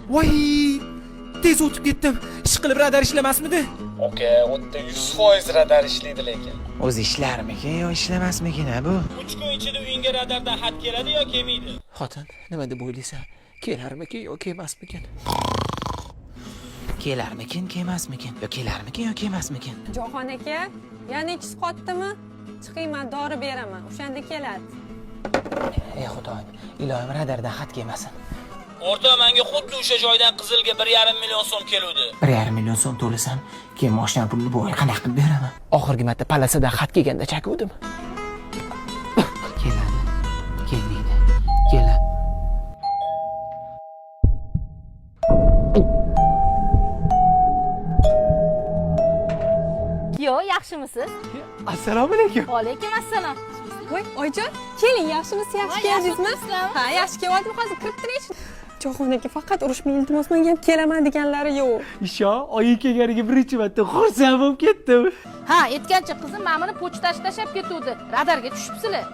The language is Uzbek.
Voy, tez o'tib ketdim. Ish qilib radar ishlamasmidi? Aka, u yerda 100% radar ishlaydi lekin. O'zi ishlarmikin yo ishlamasmikin a bu? 3 kun ichida uyingga radardan xat keladi yo kelmaydi? Xotin, nima deb o'ylaysan? Kelarmikin yo kelmasmikin? Kelarmikin, kelmasmikin? Yo kelarmikin yo kelmasmikin? Jahon aka, yana ichingiz qotdimi? Chiqing, man dori beraman. O'shanda keladi. Ey Xudoyim, iloyim radardan xat kelmasin. O'rta, menga xuddi o'sha joydan qizilga 1,5 million so'm keluvdi. 1,5 million so'm to'lasam, keyin moshina pulini bu oy qanaqa qilib beraman? Oxirgi marta palasadan xat kelganda chakuvdim. Keladi, kelmaydi. Keladi. Yo, yaxshimisiz? Assalomu alaykum. Alaykum assalom. Voy, oyijon, keling, yaxshimisiz? Yaxshi Voy, keldingizmi? yaxshi. Ha, yaxshi kelyaptimi? Hozir kirib turing. Jahon aka, faqat urushmang, iltimos, menga ham kelaman deganlari yo'q. Isho, oying kelganiga birinchi marta xursand bo'lib ketdim. Ha, aytgancha qizim mana buni pochtachi tashlab ketuvdi. Radarga tushibsizlar.